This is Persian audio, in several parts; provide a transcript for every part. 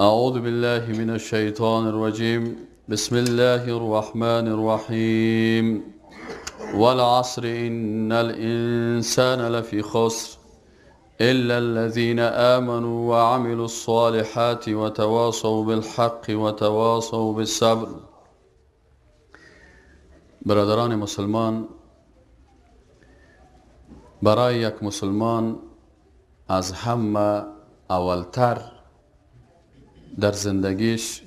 اعوذ بالله من الشیطان الرجیم. بسم الله الرحمن الرحیم. والعصر ان الانسان لفی خسر الا الذين آمنوا وعملوا الصالحات وتواصوا بالحق وتواصوا بالصبر. برادران مسلمان، برای یک مسلمان از همه اولتر در زندگیش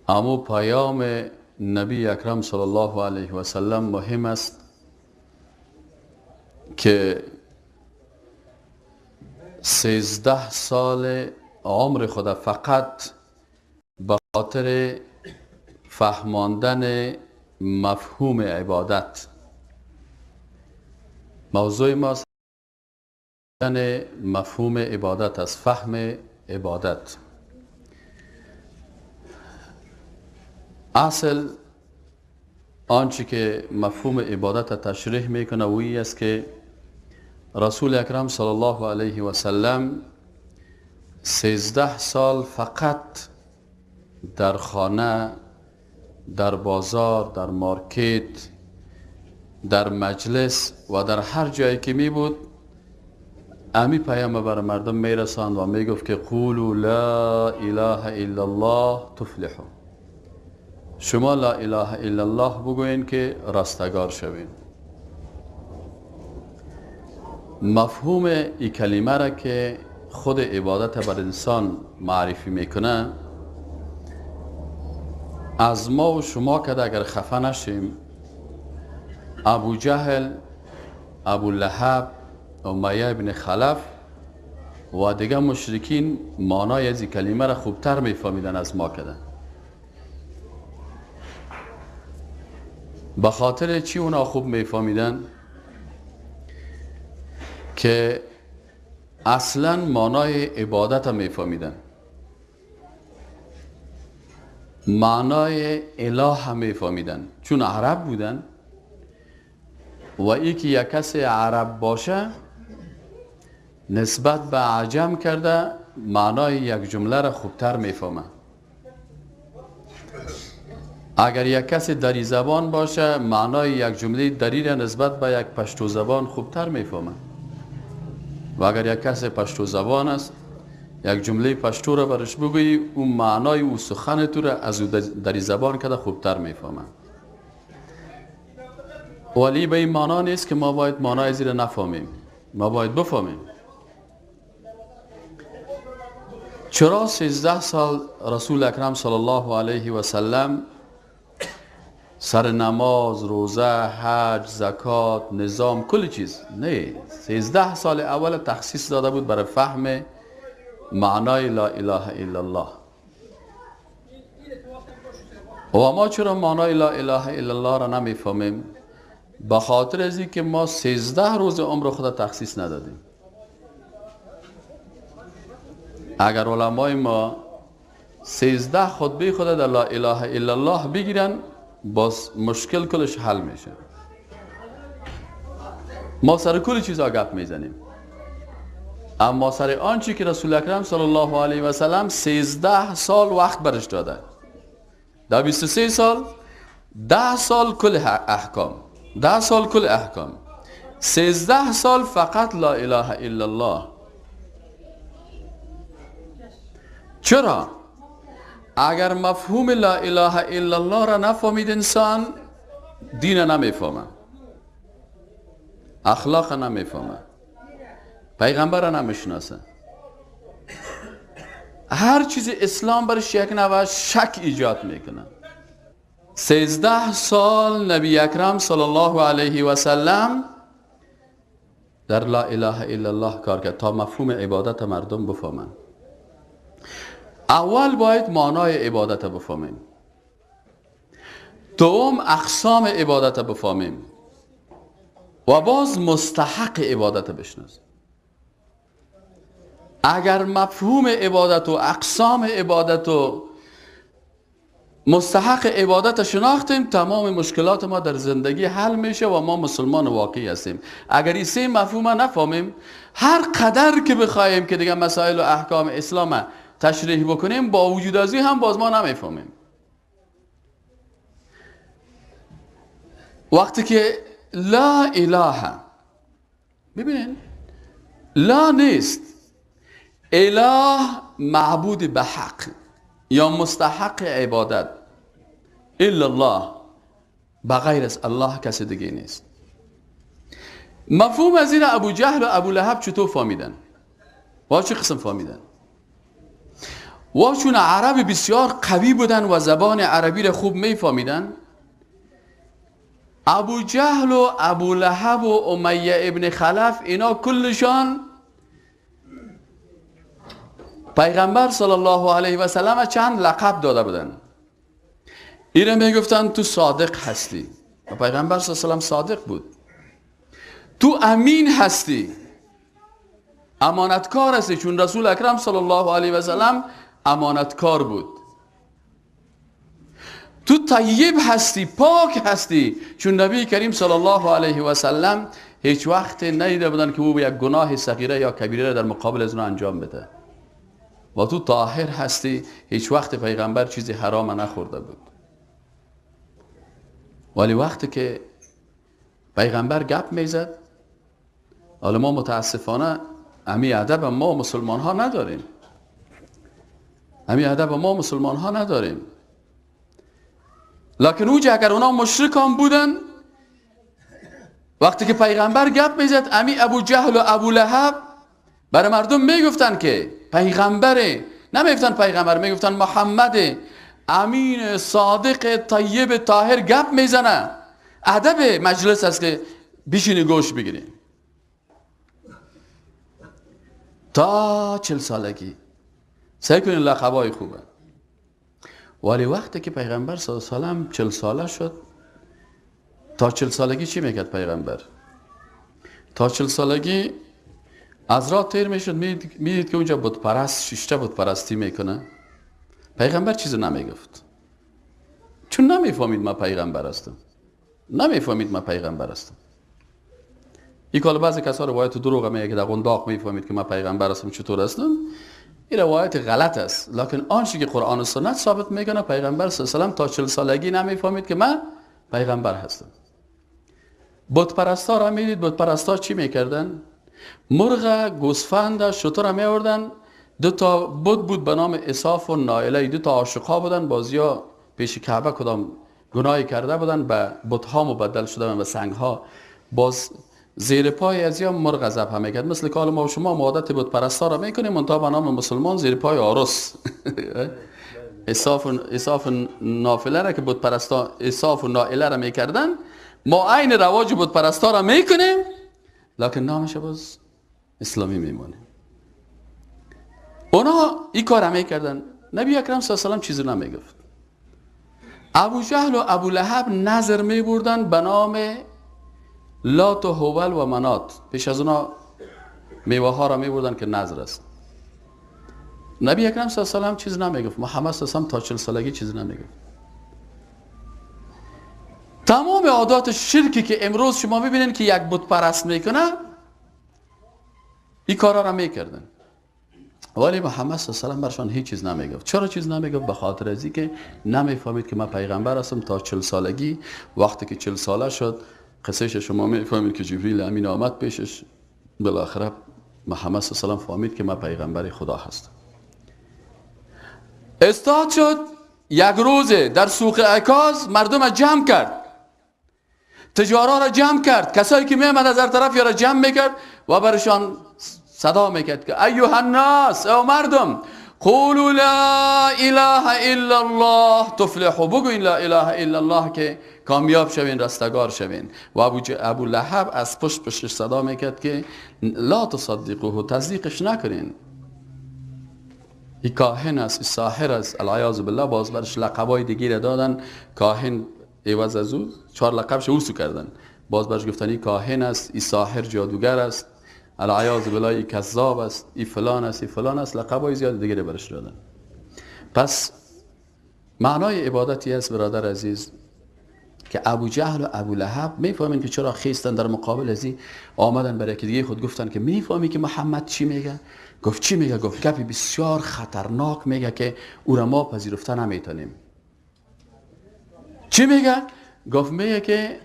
امو پیام نبی اکرم صلی الله علیه و سلم مهم است که 13 سال عمر خود فقط به خاطر فهماندن مفهوم عبادت، موضوع ما مفهوم عبادت است، فهم عبادت. اصل آنچه که مفهوم عبادت تشریح میکنه و این است که رسول اکرم صلی الله علیه و سلم 13 سال فقط در خانه، در بازار، در مارکت، در مجلس و در هر جایی که می بود امی پیام بر مردم می رساند و می گفت که قولوا لا اله الا الله تفلحوا. شما لا اله الا الله بگوین که رستگار شوین. مفهوم این کلمه را که خود عبادت بر انسان معرفی میکنه، از ما و شما که اگر خفه نشیم، ابو جهل، ابو لهب، امیه ابن خلف و دیگه مشرکین معنای از این کلمه را خوبتر میفهمیدن از ما کده. به خاطر چی اونا خوب میفهمیدن؟ که اصلا معنای عبادت را میفهمیدن، معنای اله هم میفهمیدن، چون عرب بودن و ای که یک کسی عرب باشه نسبت به عجم کرده معنای یک جمله را خوبتر میفهمه. اگر یک کسی دری زبان باشه معنای یک جمله دری را نسبت به یک پشتو زبان خوبتر میفهمه، و اگر یک کسی پشتو زبان است یک جمله پشتو را برش بگویی، اون معنای او سخن تو را از او دری زبان کده خوبتر میفهمه. ولی به این معنا نیست که ما باید معنای زیر نفهمیم، ما باید بفهمیم. چرا 13 سال رسول اکرم صلی الله علیه و سلم سر نماز، روزه، حج، زکات، نظام، کل چیز، نه، 13 سال اول تخصیص داده بود برای فهم معنای لا اله الا الله. و ما چرا معنای لا اله الا الله را نمیفهمیم؟ به خاطر از اینکه ما 13 روز عمر خود تخصیص ندادیم. اگر علمای ما 13 خطبه خود در لا اله الا الله بگیرن، باز مشکل کلش حل میشه. ما سر کل چیزا گپ میزنیم، اما سر آنچه که رسول اکرم صلی الله علیه و سلم 13 سال وقت برش داده، در 23 سال 10 سال کل احکام، 10 سال کل احکام، 13 سال فقط لا اله الا الله. چرا؟ اگر مفهوم لا اله الا الله را نفهمید انسان دین نمیفهمه، اخلاق نمیفهمه، پیغمبر را نمیشناسه، هر چیز اسلام برش یک نوع شک ایجاد میکنه. 13 سال نبی اکرم صلی الله علیه و سلم در لا اله الا الله کار کرد تا مفهوم عبادت مردم بفهمند. اول باید معنای عبادت بفهمیم، دوم اقسام عبادت بفهمیم و باز مستحق عبادت بشناسیم. اگر مفهوم عبادت و اقسام عبادت و مستحق عبادت شناختیم، تمام مشکلات ما در زندگی حل میشه و ما مسلمان واقعی هستیم. اگر این سه مفهوم نفهمیم، هر قدر که بخوایم که دیگه مسائل و احکام اسلام تشریح بکنیم، با وجود از این هم باز ما نمیفهمیم. وقتی که لا اله، ببینین لا نیست، اله معبود به حق یا مستحق عبادت، الا الله، بغیر از الله کسی دیگه نیست. مفهوم از این ابو جهل و ابو لهب چطور فهمیدن؟ و چه قسم فهمیدن؟ و چون عرب بسیار قوی بودن و زبان عربی را خوب میفهمیدن، ابو جهل و ابو لهب و امیه ابن خلف اینا کلشان پیغمبر صلی الله علیه و سلم چند لقب داده بودن. اینا میگفتن تو صادق هستی و پیغمبر صلی الله علیه و سلم صادق بود. تو امین هستی، امانتکار هستی، چون رسول اکرم صلی الله علیه و سلم امانتکار بود. تو طیب هستی، پاک هستی، چون نبی کریم صلی الله علیه و سلم هیچ وقت ندیده بودن که او یک گناه صغیره یا کبیره را در مقابل از اون انجام بده. و تو طاهر هستی، هیچ وقت پیغمبر چیزی حرام نخورده بود. ولی وقتی که پیغمبر گپ میزد، حالا ما متاسفانه امی ادب ما مسلمان ها نداریم، امی ادب ما مسلمان ها نداریم. لکن اوجه اگر اونا مشرکان بودن، وقتی که پیغمبر گپ میزد، امی ابو جهل و ابو لهب برای مردم میگفتن که پیغمبره، نمیگفتن پیغمبر، میگفتن محمد امین صادق طیب طاهر گپ میزنه. ادب مجلس است که بشینی گوش بگیری. تا 40 سالگی سعی کنین لقبای خوبه. ولی وقتی که پیغمبر صلی الله علیه و سلم 40 ساله شد، تا 40 سالگی چی میکرد پیغمبر؟ تا 40 سالگی از راه تیر میشد، میدید که اونجا بت پرست شیشته بت پرستی میکنه. پیغمبر چیزی نمیگفت، چون نمیفهمید من پیغمبر هستم، نمیفهمید من پیغمبر هستم. این کال بعضی کسا روایت دروغ میگه که در قنداق میفهمید که من پیغمبر هستم چطور هستم. این روایت غلط است، لکن آنچه که قرآن و سنت ثابت میکنه پیغمبر صلی الله علیه و سلم تا 40 سالگی نمیفهمید که من پیغمبر هستم. بت پرستا را میدید، بت پرستا چی میکردن؟ مرغ، گوسفند، شتر میآوردن. دو تا بت بود به نام اساف و نائله، دو تا عاشقا بودن، بازیا پیش کعبه کدام گناهی کرده بودن، به بت‌ها مبدل شده به سنگ‌ها. باز زیر پای از یا مرغ ذبح میکرد، مثل که ما و شما عادت بت پرستا را میکنیم، منتها به نام مسلمان زیر پای آرس. اساف نافله را که بت پرستا اساف و نائله را میکردن، ما عین رواج بت پرستا را میکنیم، لکن نامش باز اسلامی میمونه. اونا این کار میکردن. نبی اکرم صلی الله علیه و سلم چیزی نمیگفت. ابو جهل و ابو لهب نظر میبردن به نام لات و هبل و منات. پیش از اونا میوه ها را میبردن که نظر است. نبی اکرم صلی الله علیه و سلم چیز نمیگفت. محمد صلی الله علیه و سلم تا 40 سالگی چیز نمیگفت. تمام عادات شرکی که امروز شما میبینین که یک بت پرست میکنه، این کارا را میکردن. ولی محمد صلی الله علیه و سلم برشان هیچ چیز نمیگفت. چرا چیز نمیگفت؟ به خاطر از اینکه نمیفهمید که من پیغمبر هستم. تا 40 سالگی، وقتی که 40 ساله شد، قصهش شما میفهمید که جبریل امین آمد پیشش، بالاخره محمد صلی الله علیه و سلم فهمید که من پیغمبر خدا هستم. استاد شد. یک روز در سوق عکاظ مردم جمع کرد، تجارا را جمع کرد، کسایی که میامد از هر طرف را جمع میکرد و برشان صدا میکرد که ایها الناس، او مردم، قولوا لا اله الا الله تفلحوا، بگوین لا اله الا الله که کامیاب شوین، رستگار شوین. و ابو لهب از پشت پشتش صدا میکرد که لا تصدقوه، تصدیقش نکنین، این کاهن است، این ساحر است، العیاذ بالله. باز برش لقبای دیگه را دادن، کاهن عوض از او 4 لقبش اوسو کردن. باز برش گفتن این کاهن است، این ساحر جادوگر است، العیاذ بالله، این کذاب است، این فلان است، این فلان است، لقبای زیاد دیگه برش دادن. پس معنای عبادتی است برادر عزیز که ابو جهل و ابو لهب میفهمین که چرا خیستن در مقابل از این آمدن برای یکی دیگه خود گفتن که میفهمی که محمد چی میگه؟ گفت چی میگه؟ گفت گپی بسیار خطرناک میگه که او را ما پذیرفته نمیتونیم. چی میگه؟ گفت میگه که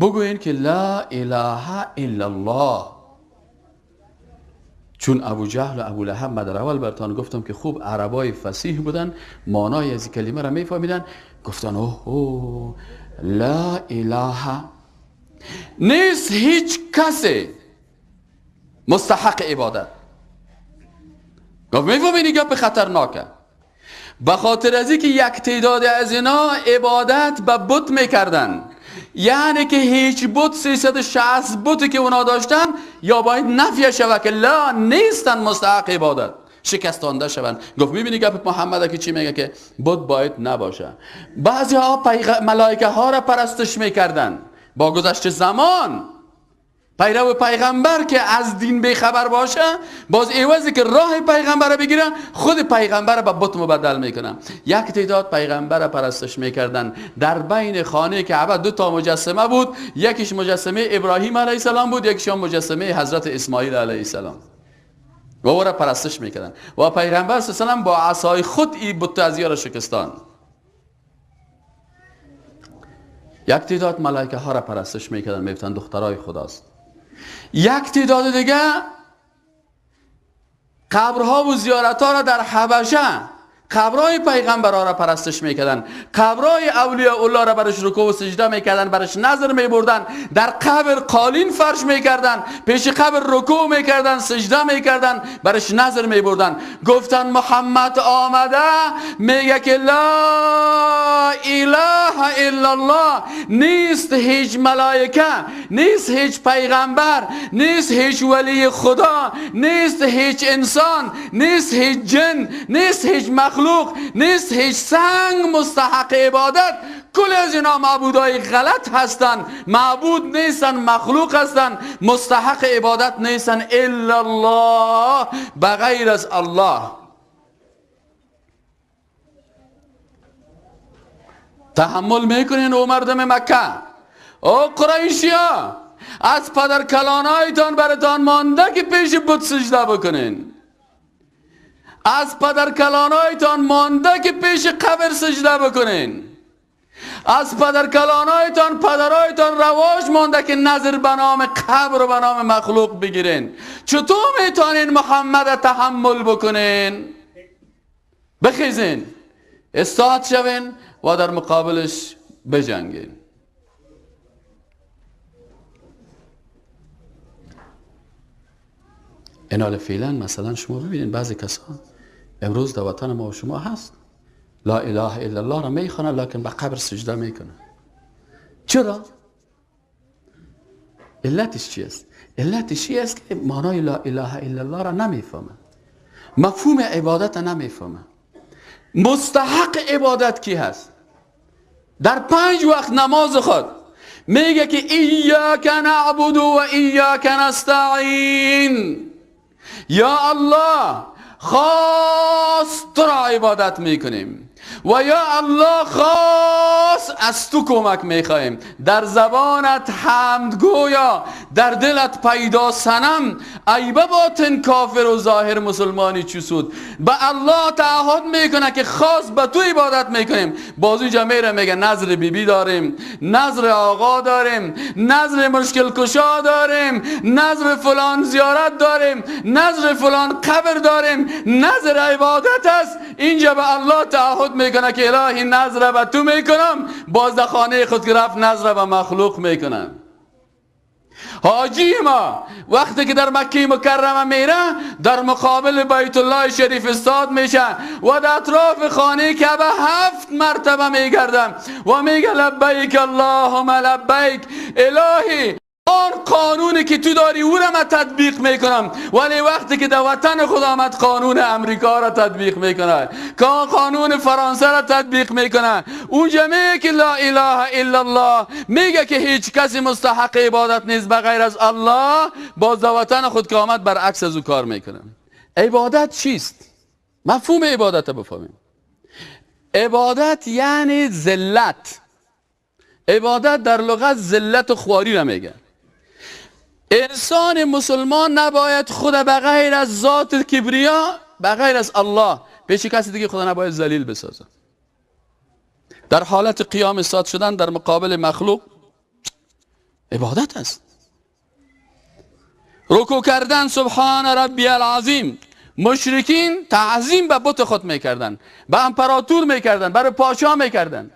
بگوین که لا اله الا الله. چون ابو جهل و ابو لهب ما در اول برتان گفتم که خوب عربای فصیح بودن، معنای از کلمه را میفهمیدن. گفتن اوه اوه، لا اله نیست هیچ کسی مستحق عبادت. گفت میفهمین گپ خطرناکه، به خاطر از اینکه یک تعداد از اینا عبادت به بت میکردن، یعنی که هیچ بت 360 بتی که اونا داشتن یا باید نفی شود که لا نیستن مستحق عبادت، شکستانده شوند. گفت میبینی گپ محمد که چی میگه که بت باید نباشه. بعضی ها ملائکه ها را پرستش میکردن. با گذشت زمان پیرو پیغمبر که از دین بیخبر باشه، باز عوضی که راه پیغمبر را بگیره خود پیغمبر را به بت مبدل میکنه. یک تعداد پیغمبر را پرستش میکردن. در بین خانه کعبه دو تا مجسمه بود، یکیش مجسمه ابراهیم علیه السلام بود، یکیش هم مجسمه حضرت اسماعیل علیه السلام، و او را پرستش میکردن. و پیغمبر صلی الله علیه و سلم با عصای خود این بت ازیا را شکستان. یک تعداد ملائکه ها را پرستش میکردن، میگفتن دخترای خداست. یک تعداد دیگه قبرها و زیارتها را در حبشه، قبرهای پیغمبرها را پرستش میکردن، قبرهای اولیاء الله را برش رکوع و سجده میکردن، برش نظر میبردن، در قبر قالین فرش میکردن، پیش قبر رکوع میکردن، سجده میکردن، برش نظر میبردن. گفتن محمد آمده میگه که لا اله الا الله، نیست هیچ ملائکه، نیست هیچ پیغمبر، نیست هیچ ولی خدا، نیست هیچ انسان، نیست هیچ جن، نیست هیچ مخلوق، نیست هیچ سنگ مستحق عبادت. کل از اینا معبودای غلط هستند، معبود نیستن، مخلوق هستن، مستحق عبادت نیستن الا الله، بغیر از الله. تحمل میکنین او مردم مکه، او قریشیا، از پدر کلانایتان براتان مانده که پیش بت سجده بکنین، از پدر کلانایتان مانده که پیش قبر سجده بکنین، از پدر کلانایتان پدرایتان رواج مانده که نظر به نام قبر و به نام مخلوق بگیرین. چطور میتونین محمد تحمل بکنین؟ بخیزین، استاد شوین و در مقابلش بجنگین. اینال فعلا مثلا شما ببینید بعضی کسان امروز در وطن ما و شما هست، لا اله الا الله را میخوانه لکن به قبر سجده میکنه. چرا؟ علتش چی است؟ علتش چی است که معنای لا اله الا الله را نمیفهمه، مفهوم عبادت را نمیفهمه، مستحق عبادت کی هست. در 5 وقت نماز خود میگه که ایاک نعبد و ایاک نستعین، یا الله خاص تو را عبادت میکنیم و یا الله خاص از تو کمک میخواهیم. در زبانت حمد گویا، در دلت پیدا صنم، ای باطن کافر و ظاهر مسلمانی چو سود. به الله تعهد میکنه که خاص به تو عبادت میکنیم. باز اینجا میره میگه نظر بیبی بی داریم، نظر آقا داریم، نظر مشکل کشا داریم، نظر فلان زیارت داریم، نظر فلان قبر داریم، نظر عبادت است. اینجا به الله تعهد میکنه که الهی نظر به تو میکنم، باز در خانه خود که رفت نظر به مخلوق میکنم. حاجی ما وقتی که در مکه مکرمه میره در مقابل بیت الله شریف استاد میشه و در اطراف خانه کعبه 7 مرتبه میگردم و میگه لبیک اللهم لبیک، الهی آن قانونی که تو داری او را من تطبیق میکنم. ولی وقتی که در وطن خود آمد قانون امریکا را تطبیق میکنه، قانون فرانسه را تطبیق میکنه. اونجا میگه که لا اله الا الله، میگه که هیچ کسی مستحق عبادت نیست بغیر از الله. باز در وطن خود که آمد برعکس از او کار میکنه. عبادت چیست؟ مفهوم عبادت بفهمیم. عبادت یعنی ذلت. عبادت در لغت ذلت و خواری را میگه. انسان مسلمان نباید خود به غیر از ذات کبریا، به غیر از الله، پیش کسی دیگه خود نباید ذلیل بسازه. در حالت قیام ایستاد شدن در مقابل مخلوق عبادت است. رکوع کردن سبحان ربی العظیم، مشرکین تعظیم به بت خود میکردن، به امپراتور میکردن، برای پاشا میکردن.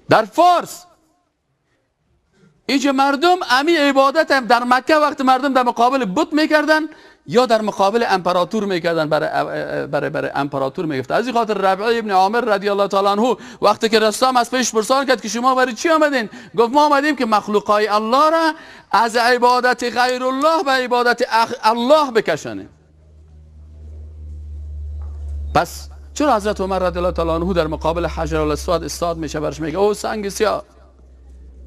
در فارس اینجا مردم امی عبادت هم در مکه وقت مردم در مقابل بت میکردن یا در مقابل امپراتور میکردن، برای امپراتور میگفت. از این خاطر ربعی ابن عامر رضی الله تعالی عنه وقتی که رستم از پیش پرسان کرد که شما برای چی آمدین، گفت ما آمدیم که مخلوقای الله را از عبادت غیر الله به عبادت الله بکشانیم. پس چرا حضرت عمر رضی الله تعالی عنه در مقابل حجر الاسود استاد میشه، برش میگه او سنگ سیاه،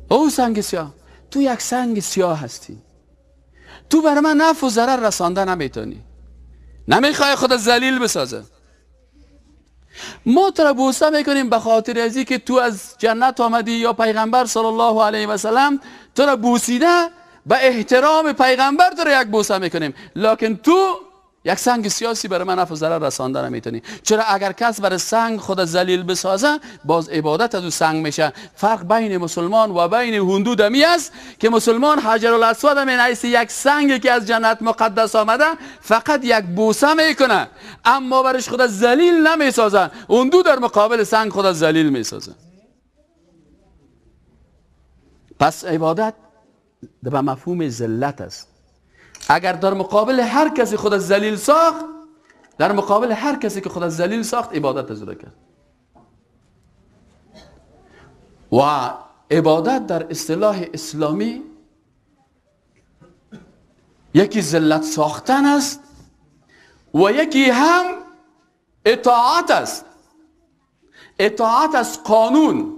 او سنگ سیاه، تو یک سنگ سیاه هستی، تو بر من نفع و ضرر رسانده نمیتونی، نمیخوای خود ذلیل بسازه. ما تو را بوسه میکنیم به خاطر ازی که تو از جنت آمدی یا پیغمبر صلی الله علیه و سلم تو را بوسیده، به احترام پیغمبر تو را یک بوسه میکنیم، لکن تو یک سنگ سیاسی برای من نفع و ضرر رسانده نمیتونی. چرا اگر کس برای سنگ خود ذلیل بسازه، باز عبادت از او سنگ میشه. فرق بین مسلمان و بین هندو دمی است که مسلمان حجر الاسود من حیث یک سنگی که از جنت مقدس آمده فقط یک بوسه میکنه، اما برش خود ذلیل نمیسازه. هندو در مقابل سنگ خود ذلیل میسازه. پس عبادت به مفهوم ذلت است. اگر در مقابل هر کسی خود ذلیل ساخت، در مقابل هر کسی که خود ذلیل ساخت عبادت از او کرد. و عبادت در اصطلاح اسلامی یکی ذلت ساختن است و یکی هم اطاعت است. اطاعت از قانون،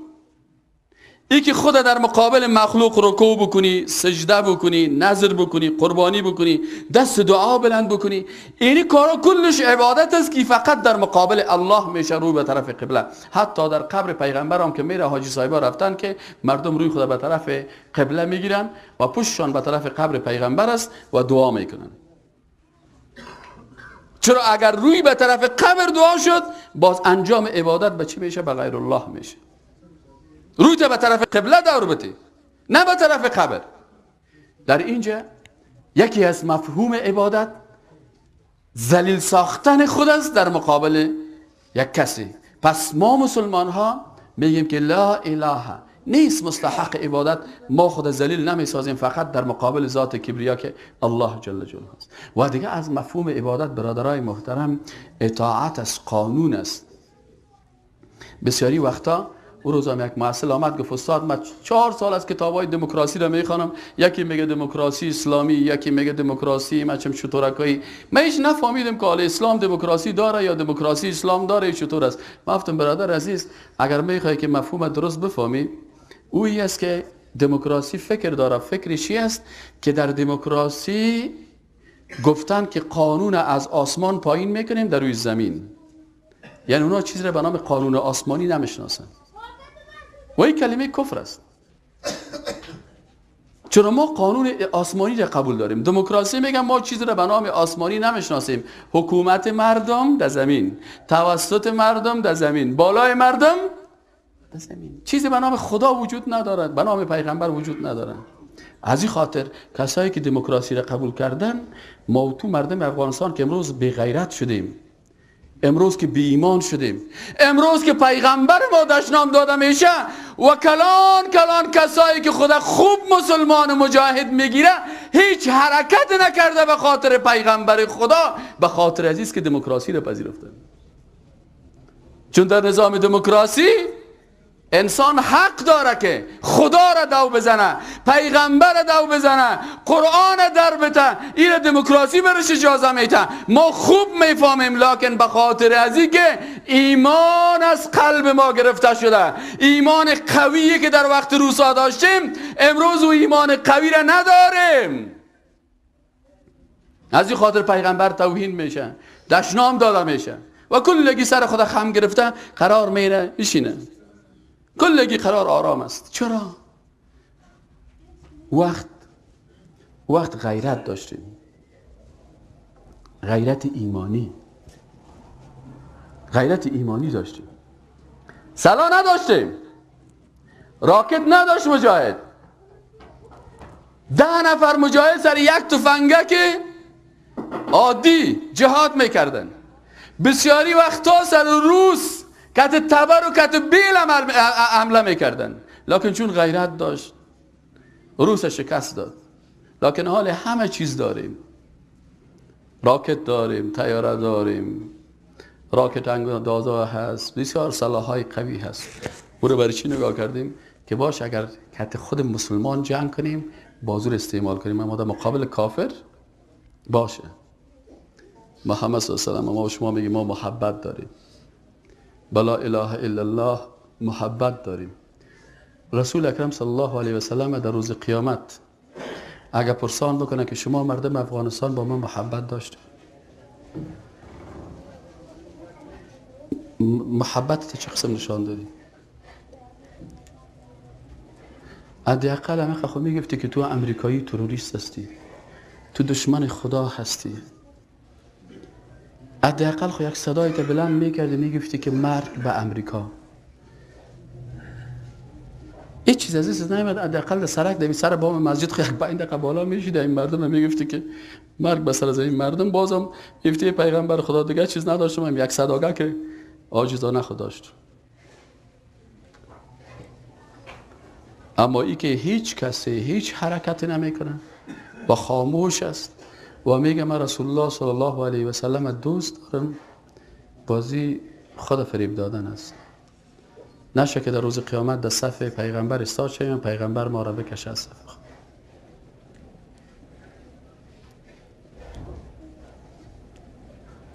ای که خود در مقابل مخلوق رکوع بکنی، سجده بکنی، نذر بکنی، قربانی بکنی، دست دعا بلند بکنی، اینی کارا کلش عبادت است که فقط در مقابل الله میشه، روی به طرف قبله. حتی در قبر پیغمبر هم که میره حاجی صاحبا رفتن که مردم روی خود به طرف قبله میگیرن و پشتشان به طرف قبر پیغمبر است و دعا میکنن. چرا اگر روی به طرف قبر دعا شد، باز انجام عبادت به چی میشه؟ به غیر الله میشه. روی به طرف قبله دور بده، نه به طرف قبر. در اینجا یکی از مفهوم عبادت ذلیل ساختن خود است در مقابل یک کسی. پس ما مسلمان ها میگیم که لا اله نیست مستحق عبادت، ما خود ذلیل نمیسازیم، فقط در مقابل ذات کبریا که الله جل جلاله است. و دیگه از مفهوم عبادت برادرای محترم اطاعت از قانون است. بسیاری وقتا او روز هم یک محصل آمد گفت استاد من 4 سال از کتاب‌های دموکراسی را میخوانم، یکی میگه دموکراسی اسلامی، یکی میگه دموکراسی من چم چطورکایی، من هیچ نفهمیدم که حالا اسلام دموکراسی داره یا دموکراسی اسلام داره چطور است. من گفتم برادر عزیز، اگر میخوای که مفهوم درست بفهمی، اویی است که دموکراسی فکر داره. فکرش چی است؟ که در دموکراسی گفتن که قانون از آسمان پایین میکنیم در روی زمین، یعنی اونا چیزی را به نام قانون آسمانی نمیشناسن و این کلمه کفر است. چرا ما قانون آسمانی را قبول داریم؟ دموکراسی میگن ما چیزی را به نام آسمانی نمیشناسیم. حکومت مردم در زمین، توسط مردم در زمین، بالای مردم در زمین. چیزی به نام خدا وجود ندارد، به نام پیغمبر وجود ندارد. از این خاطر کسایی که دموکراسی را قبول کردن، ما تو مردم افغانستان که امروز بی غیرت شدیم، امروز که بی ایمان شدیم، امروز که پیغمبر ما دشنام داده میشه و کلان کلان کسایی که خدا خوب مسلمان مجاهد میگیره هیچ حرکت نکرده به خاطر پیغمبر خدا، به خاطر عزیز که دموکراسی را پذیرفتن. چون در نظام دموکراسی انسان حق داره که خدا را دو بزنه، پیغمبر را دو بزنه، قرآن در بته، این دموکراسی برش اجازه میته. ما خوب میفهمیم، لکن به خاطر از اینکه ایمان از قلب ما گرفته شده، ایمان قویی که در وقت روسا داشتیم، امروز او ایمان قوی را نداریم. از این خاطر پیغمبر توهین میشه، دشنام داده میشه و کلگی سر خدا خم گرفته قرار میره میشینه، کلگی قرار آرام است. چرا؟ وقت غیرت داشتیم، غیرت ایمانی، غیرت ایمانی داشتیم. سلاح نداشتیم، راکت نداشت مجاهد. 10 نفر مجاهد سر یک تفنگک عادی جهاد میکردن. بسیاری وقتا سر روس کت تبر و کت بیل حمله میکردن، لکن چون غیرت داشت روس شکست داد. لکن حال همه چیز داریم، راکت داریم، طیاره داریم، راکت اندازا هست، بسیار سلاح‌های قوی هست. او رو برای چی نگاه کردیم؟ که باش اگر کت خود مسلمان جنگ کنیم بازور استعمال کنیم، اما در مقابل کافر باشه. محمد صلی الله علیه و سلم ما شما میگیم ما محبت داریم، بلا اله الا الله محبت داریم. رسول اکرم صلی الله علیه و سلم در روز قیامت اگر پرسان بکنه که شما مردم افغانستان با ما محبت داشتید، محبت چه قسم نشان دادی؟ حداقل همه خو میگفتی که تو امریکایی تروریست هستی، تو دشمن خدا هستی. حداقل خو یک صدای تا بلند میکردی، میگفتی که مرگ به امریکا. هیچ چیز از این نیامد. حداقل در سرک در سر بام مسجد خو یک 5 دقیقه بالا میشید، این مردم میگفتی که مرگ به سر از این مردم. بازم میگفتی پیغمبر خدا دیگه چیز نداشتم، یک صداگه که عاجزانه خود داشت. اما ای که هیچ کسی هیچ حرکتی نمیکنه و خاموش است و میگه من رسول الله صلی الله علیه و سلم دوست دارم، بازی خود فریب دادن است. نشه که در روز قیامت در صف پیغمبر استاد شویم، پیغمبر ما را بکشه از صف خود.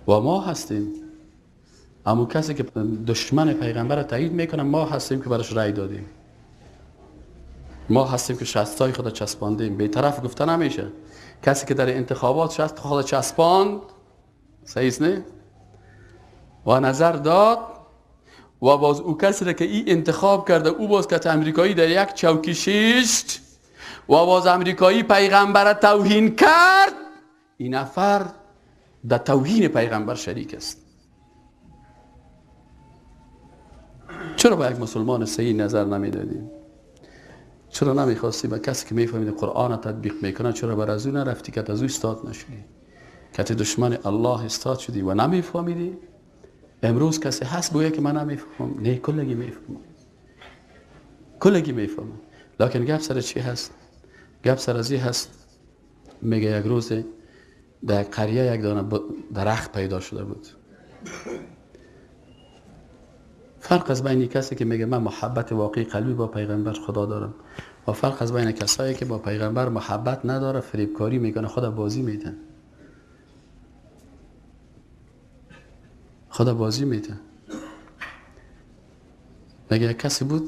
و ما هستیم اما کسی که دشمن پیغمبر را تایید میکنه، ما هستیم که براش رأی دادیم، ما هستیم که شستای خود چسباندیم. به طرف گفته نمیشه. کسی که در انتخابات شست خود چسباند، صحیح نه؟ و نظر داد و باز او کسی را که ای انتخاب کرده، او باز که امریکایی در یک چوکی شیشت و باز امریکایی پیغمبر توهین کرد، این نفر در توهین پیغمبر شریک است. چرا با یک مسلمان صحیح نظر نمیدادیم؟ چرا نمیخواستی با کسی که میفهمید قرآن تطبیق میکنه، چرا بر از او نرفتی که از او استاد نشدی، که دشمن الله استاد شدی و نمیفهمیدی؟ امروز کسی هست گویا که من نمیفهمم، نه کلگی میفهمم، کلگی میفهمم. لکن گپ سر چی هست؟ گپ سر از هست. میگه یک روز در قریه یک دانه درخت پیدا شده بود. فرق از بین کسی که میگه من محبت واقعی قلبی با پیغمبر خدا دارم و فرق از بین کسایی که با پیغمبر محبت نداره، فریبکاری میکنه، خدا بازی میده، خدا بازی میده. میگه یک کسی بود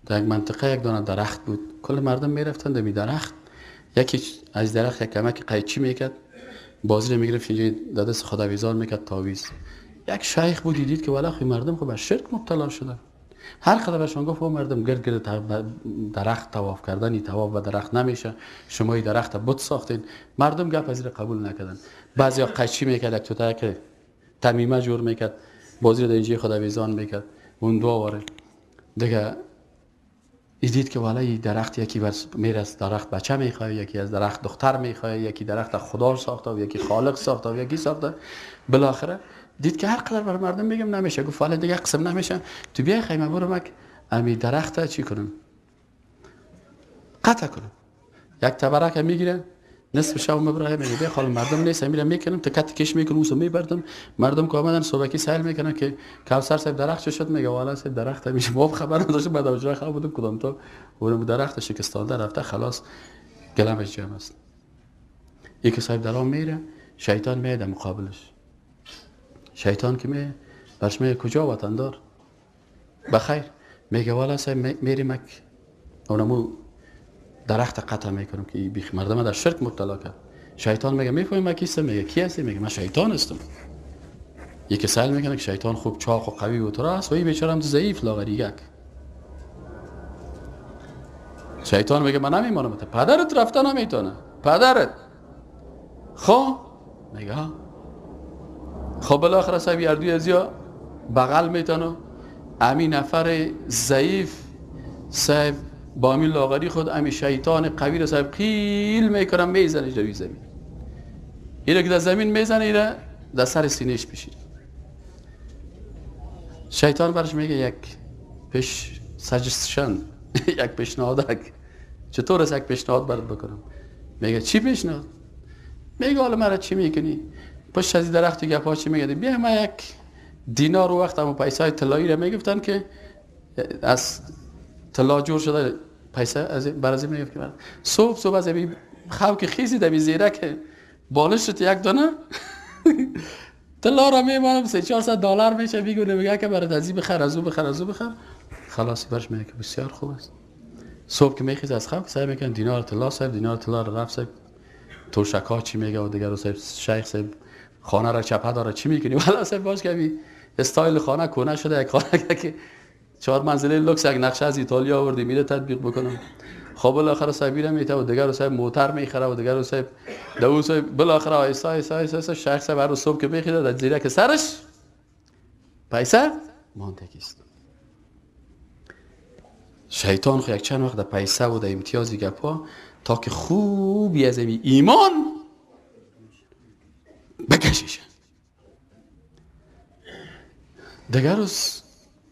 در یک منطقه، یک دانه درخت بود، کل مردم میرفتن در درخت، یکی از درخت یک کمک قیچی میکرد، بازی رو میگرفت اینجا در دست خدا ویزان میکرد تاویز. یک شیخ بود، دید که والا خی مردم خب به شرک مبتلا شده. هر قدر بهشون گفت او مردم گرد گرد درخت طواف کردن، این طواف به درخت نمیشه، شما این درخت بت ساختین. مردم گپ از قبول نکردن. بعضیا قیچی میکرد، یک توته که تمیمه جور میکرد، بازی رو در اینجا خدا ویزان میکرد، اون دو واره دیگه. دید که والا این درخت یکی میره از درخت بچه میخواد، یکی از درخت دختر میخواد، یکی درخت خدا ساخته و یکی خالق ساخته و یکی ساخته. بالاخره دید که هر قدر بر مردم میگم نمیشه، گفت والا دیگه قسم نمیشه، تو بیا خیمه برو مک امی درخت چی کنم، قطع کنم. یک تبرک میگیره نصف شب میبره، میگه بیا خال مردم نیست، میرم میکنم تکت کش میکنم اوسو میبردم. مردم که آمدن صبحکی سیل میکنن که کوثر صاحب درخت شد، میگه والا صاحب درخت میشه، ما خبر نداشتم، بعد اجرا خواب بودم کدام تا اونم درخت شکستانده رفته، خلاص گلمش جمع است. یکی صاحب درام میره، شیطان میاد مقابلش. شیطان که می برش میگه کجا وطندار؟ بخیر. میگه والا صاحب میریم اونمو درخت قطع میکنم که این بیخ مردم در شرک مبتلا کرد. شیطان میگه میفهمی من کیستم؟ میگه کی هستی؟ میگه من شیطان هستم. یکی سأل میکنه که شیطان خوب چاق و قوی و تو است و این بیچاره هم ضعیف لاغری یک. شیطان میگه من نمیمانم، پدرت رفته نمیتونه، پدرت. خب میگه خب بالاخره صاحب اردوی ازیا بغل میتونه، امی نفر ضعیف صاحب با امی لاغری خود امی شیطان قوی رو صاحب قیل میکنه، میزنه روی زمین. ایره که در زمین میزنه، ایره در سر سینهش پیشید. شیطان برش میگه یک پیش سجستشن، یک پیشنهادک، چطور است یک پیشنهاد برات بکنم؟ میگه چی پیشنهاد؟ میگه حالا مرا چی میکنی؟ پشت از درخت گپا چی میگه؟ بیا ما یک دینار و وقت هم پیسه طلایی را میگفتن که از طلا جور شده پیسه از برازی میگفت که صبح صبح از خو که خیزی دمی زیره که بالشت یک دانه طلا را میمانم 300-400 دلار میشه، میگه میگه که برات از این بخر، از او بخر، از او بخر. خلاص برش میگه که بسیار خوب است. صبح که میخیز از خواب صاحب میگن دینار طلا، صاحب دینار طلا را رفت صاحب توشکا چی میگه و دیگر صاحب شیخ صاحب خانه را چپه داره چی میکنی؟ والا صاحب باش که استایل خانه کونه شده، یک خانه که 4 منزله لوکس یک نقشه از ایتالیا آوردی میره تطبیق بکنم. خب بالاخره صاحب میره میته و دیگر صاحب موتر میخره و دیگر صاحب دو صاحب بالاخره آیسا آیسا آیسا شیخ صاحب هر صبح که میخیره در زیره که سرش پیسه ماندگی است. شیطان خو یک چند وقت در پیسه و در امتیازی گپا تا که خوبی از ایمان بکشیشه. دیگر روز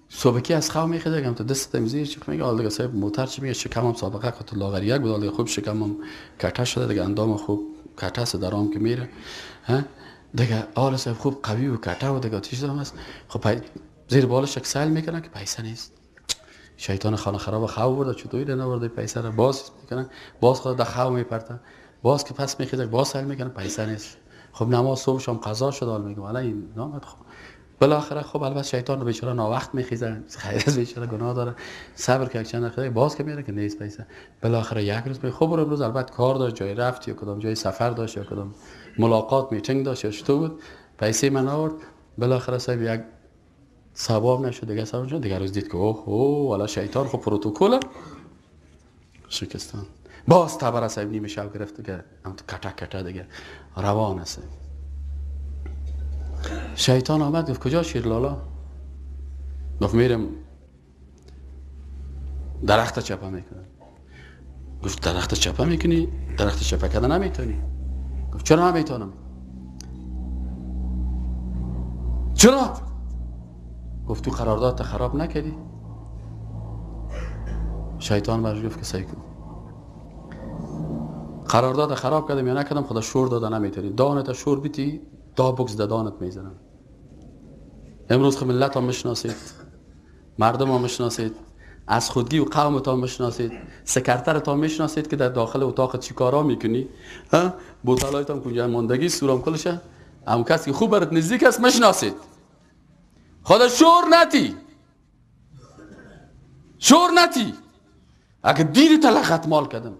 صبحکی از خواب میخیزه گم تا دست زیر چی میگه حالا دیگه صاحب موتر چی میگه، شکمم سابقه که لاغری یک بود، خوب شکمم کته شده دیگه، اندام خوب کته است درام که میره دیگه، حالا صاحب خوب قوی و کته و دیگه چیز هم است. خب زیر بالش یک سیل میکنه که پیسه نیست. شیطان خانه خراب خواب برده، چطوری نورده پیسه را باز میکنه، باز خود در خواب میپرته، باز که پس میخیزه باز سیل میکنه پیسه نیست. خب نماز صبح شام قضا شد، حال میگم حالا این نامد. خب بالاخره خب البته شیطان رو بیچاره ناوقت میخیزه، خیر از بیچاره گناه داره، صبر که یک چند دقیقه باز که میره که نیست پیسه. بالاخره یک روز می خب امروز البته کار داشت، جای رفت یا کدام جای سفر داشت یا کدام ملاقات میتینگ داشت یا چطور بود، پیسه من آورد. بالاخره صاحب یک ثواب نشد دیگه، ثواب نشد دیگه. روز دید که اوه اوه والا شیطان خب پروتکل شکستان، باز تبر صاحب نیمه شب گرفت دیگه، هم کتا کتا دیگه روان است. شیطان آمد گفت کجا شیر لالا؟ گفت میرم درخت چپه میکنم. گفت درخت چپه میکنی؟ درخت چپه کردن نمیتونی. گفت چرا نمیتونم؟ چرا؟ گفت تو قرارداد خراب نکردی؟ شیطان برش گفت که سعی کن قرارداد خراب کردم یا نکردم، خدا شور داده نمیتونی، دانت شور بیتی دا بکس دانت میزنم. امروز خب ملت ها میشناسید، مردم ها میشناسید، از خودگی و قوم تا میشناسید، سکرتر تا میشناسید که در داخل اتاق چیکارا میکنی، ها بوتلایت هم کجا ماندگی سورام کلشه، هم کسی که خوب برات نزدیک است میشناسید. خدا شور نتی، شور نتی. اگه دین لغت مال کردم،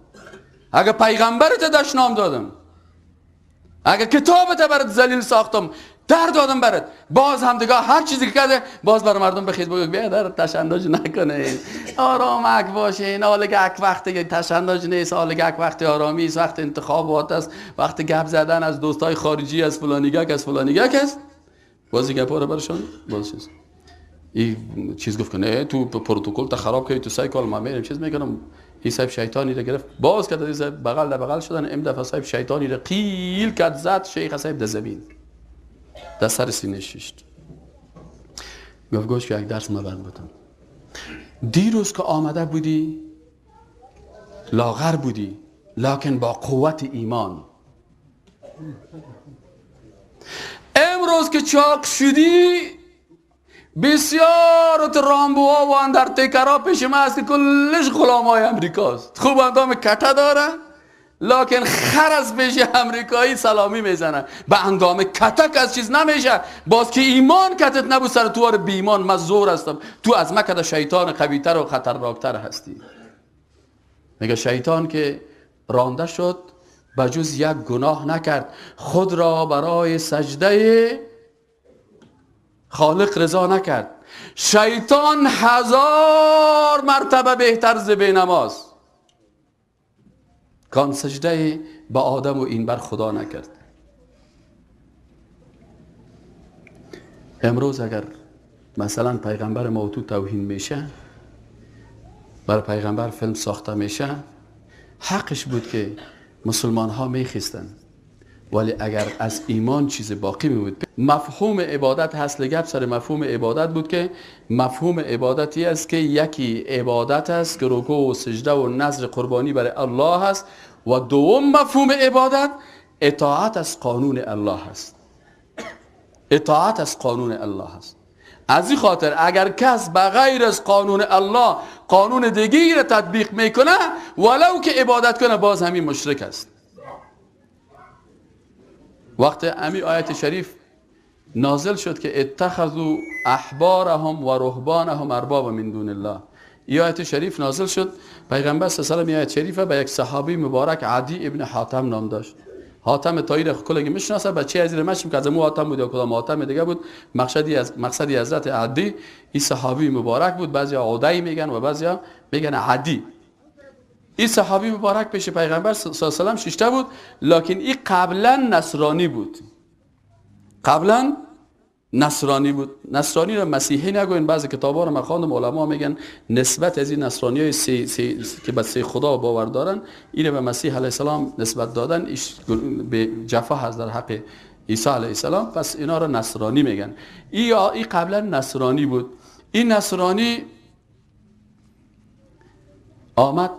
اگه پیغمبرت دشنام دادم، اگه کتابت برات ذلیل ساختم، در دادم برات، باز هم دیگه هر چیزی که کرده باز برای مردم بخیر بگو بیا در تشنداج نکنه، آرامک باشین، حالا یک وقت تشنداج نیست، حالا یک وقت آرامی است، وقت انتخابات است، وقت گپ زدن از دوستای خارجی، از فلانی گک، از فلانی گک است. بازی گپا رو برشان باز چیز این چیز گفت که نه تو پروتکل تا خراب کردی، تو سایکل ما میرم چیز میکنم. این صاحب شیطانی را گرفت باز کرد، صاحب بغل در بغل شدن. ام دفعه صاحب شیطانی را قیل کرد زد شیخ صاحب در زمین در سر سینه شیشت. گفت گوش که یک درس ما برد بودم، دیروز که آمده بودی لاغر بودی لکن با قوت ایمان، امروز که چاق شدی بسیار رامبوها و اندرتیکرها پیش ما هست که کلش غلام های امریکاست، خوب اندام کته داره لکن خر از پیش امریکایی سلامی میزنه، به اندام کتک از چیز نمیشه. باز که ایمان کتت نبود سر تو بی ایمان، من زور هستم، تو از مکه شیطان قویتر و خطرناکتر هستی. میگه شیطان که رانده شد بجز یک گناه نکرد، خود را برای سجده خالق رضا نکرد. شیطان 1000 مرتبه بهتر ز بینماز. کان سجده به آدم و این بر خدا نکرد. امروز اگر مثلا پیغمبر ما تو توهین میشه، بر پیغمبر فیلم ساخته میشه، حقش بود که مسلمان ها میخیستن، ولی اگر از ایمان چیز باقی می بود. مفهوم عبادت هست لگب سر مفهوم عبادت بود که مفهوم عبادتی است که یکی عبادت است که رکوع و سجده و نذر قربانی برای الله است، و دوم مفهوم عبادت اطاعت از قانون الله است. اطاعت از قانون الله است. از این خاطر اگر کس بغیر از قانون الله قانون دیگری را تطبیق میکنه، ولو که عبادت کنه، باز همین مشرک است. وقت امی آیت شریف نازل شد که اتخذوا احبارهم و رهبانهم اربابا من دون الله، این آیت شریف نازل شد. پیغمبر صلی الله علیه و آله آیت شریف به یک صحابی مبارک عدی ابن حاتم نام داشت. حاتم طایی را کلگی میشناسه، بچه از مشم که از مو حاتم بود یا کدام حاتم دیگه بود. مقصدی حضرت عدی این صحابی مبارک بود. بعضیا عدی میگن و بعضیا میگن عدی. این صحابی مبارک پیش پیغمبر صلی الله علیه و سلم ششته بود، لکن این قبلا نصرانی بود. قبلا نصرانی بود. نصرانی را مسیحی نگوین، بعضی کتابا رو من خواندم علما میگن نسبت از این نصرانی های که به سه خدا باور دارن، اینو به مسیح علیه السلام نسبت دادن، ایش به جفا هست در حق عیسی علیه السلام، پس اینا را نصرانی میگن. ای قبلا نصرانی بود. این نصرانی آمد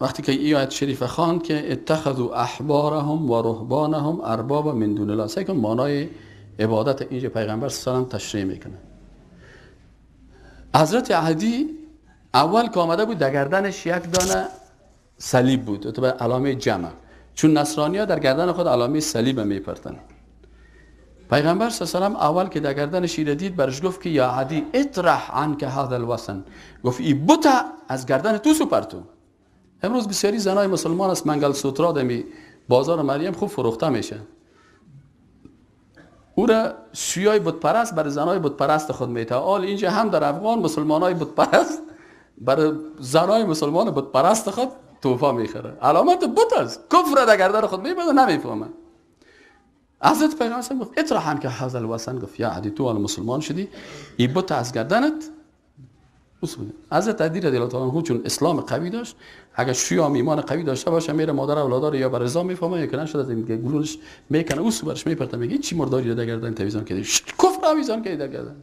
وقتی که این آیت شریف خواند که اتخذوا احبارهم و رهبانهم اربابا من دون الله، سعی کن معنای عبادت اینجا پیغمبر صلی الله علیه و سلم تشریح میکنه. حضرت عدی اول که آمده بود در گردنش یک دانه صلیب بود، تو به علامه جمع، چون نصرانی ها در گردن خود علامه صلیب میپرتن. پیغمبر صلی الله علیه و سلم اول که در گردنش ایره دید، برش گفت که یا عدی اطرح عنک هذا الوثن، گفت ای بت از گردن تو سپرتو. امروز بسیاری زنای مسلمان است منگل سوترا دمی بازار مریم خوب فروخته میشه. او را شیعای بت پرست برای زنای بت پرست خود میته. آل اینجا هم در افغان مسلمانای بت پرست برای زنای مسلمان بت پرست خود توفا میخره. علامت بت است، کفر در گردن خود میبنده نمیفهمه. حضرت پیغمبر گفت اطرح عنک هذا الوثن، گفت یا عدی تو مسلمان شدی، این بت از گردنت. حضرت علی رضی الله تعالی عنه چون اسلام قوی داشت، اگر شیعه ایمان قوی داشته باشه میره مادر اولادا رو یا بر رضا میفهمه یا که نشده از این گلولش میکنه، او برش میپرته میگه چی مرداری رو در گردن تویزان کردی، کفر آویزان کردی در گردن.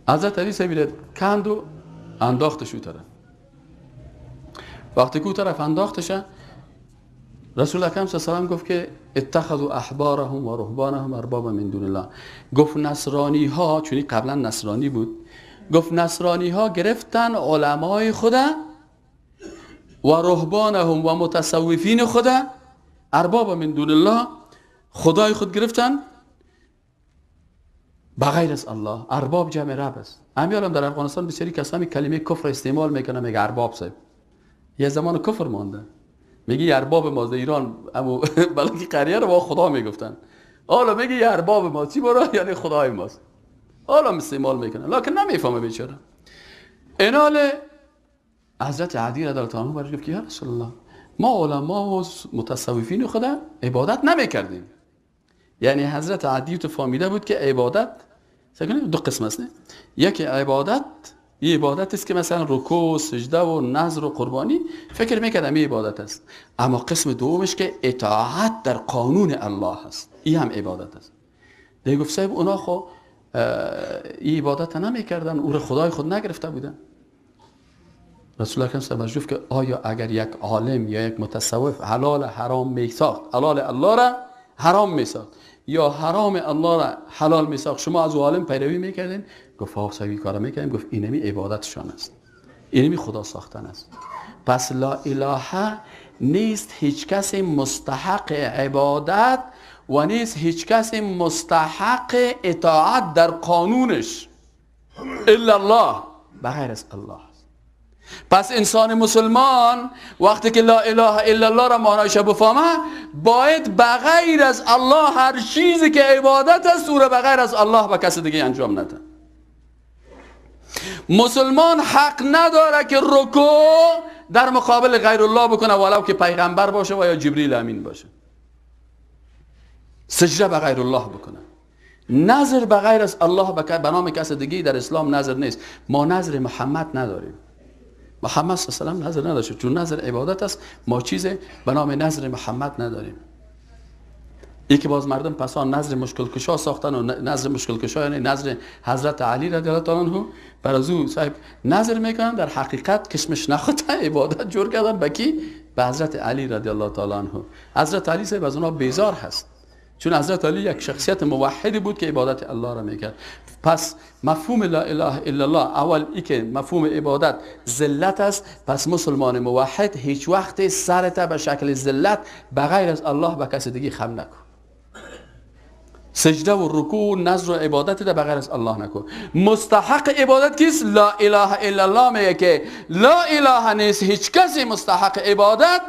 حضرت علی سبیل کند و انداختش او طرف. وقتی که او طرف انداختش، رسول اکرم صلی الله علیه و سلم گفت که اتخذوا احبارهم و رهبانهم اربابا من دون الله. گفت نصرانی ها، چون قبلا نصرانی بود، گفت نصرانی ها گرفتن علمای خدا و رهبانهم و متصوفین خدا اربابا من دون الله، خدای خود گرفتن بغیر از الله. ارباب جمع رب است. همیالم در افغانستان بسیاری کسانی کلمه کفر استعمال میکنه، میگه ارباب صاحب، یه زمان کفر مانده، میگه ارباب ما در ایران، اما بلکه قریه رو با خدا میگفتن، حالا میگه ارباب ما چی برا، یعنی خدای ماست، حالا استعمال میکنه، لکن نمیفهمه بیچاره. اینال حضرت علی رضی الله عنه برش گفت که یا رسول الله، ما علما و متصوفین خدا عبادت نمیکردیم. یعنی حضرت علی تو فهمیده بود که عبادت دو قسم است، نه؟ یکی عبادت یه عبادت است که مثلا رکوع و سجده و نذر و قربانی، فکر میکردم این عبادت است. اما قسم دومش که اطاعت در قانون الله است، این هم عبادت است. دیگه گفت صاحب اونا خو این عبادت نمیکردن، او را خدای خود نگرفته بودن. رسول الله صلی الله علیه و گفت که آیا اگر یک عالم یا یک متصوف حلال حرام میساخت، حلال الله را حرام میساخت یا حرام الله را حلال میساخت، شما از او عالم پیروی میکردین؟ گفت ها صاحب کارا میکردیم. گفت اینمی عبادتشان است، اینمی خدا ساختن است. پس لا اله نیست هیچ کس مستحق عبادت و نیست هیچ کس مستحق اطاعت در قانونش الا الله، بغیر از الله. پس انسان مسلمان وقتی که لا اله الا الله را معنایش بفهمه، باید بغیر از الله هر چیزی که عبادت است او را بغیر از الله به کس دیگه انجام نده. مسلمان حق نداره که رکوع، در مقابل غیر الله بکنه، ولو که پیغمبر باشه و یا جبریل امین باشه. سجده به غیر الله بکنه، نظر به غیر از الله به نام کس دیگه در اسلام نظر نیست. ما نظر محمد نداریم. محمد صلی الله علیه و سلم نظر نداشت، چون نظر عبادت است. ما چیز به نام نظر محمد نداریم. یکی باز مردم پسان نظر مشکل کشا ساختن و نظر مشکل کشا یعنی نظر حضرت علی رضی الله تعالی عنه بر از او صاحب نظر میکنن، در حقیقت کشمش نخوته عبادت جور کردن به کی؟ به حضرت علی رضی الله تعالی عنه. حضرت علی صاحب از اونها بیزار هست، چون حضرت علی یک شخصیت موحد بود که عبادت الله را میکرد. پس مفهوم لا اله الا الله اول ای که مفهوم عبادت ذلت است. پس مسلمان موحد هیچ وقت سرت به شکل ذلت بغیر از الله به کس دیگه خم نکن. سجده و رکوع و نذر و عبادت ده بغیر از الله نکن. مستحق عبادت کیست؟ لا اله الا الله. میگه که لا اله نیست، هیچ کسی مستحق عبادت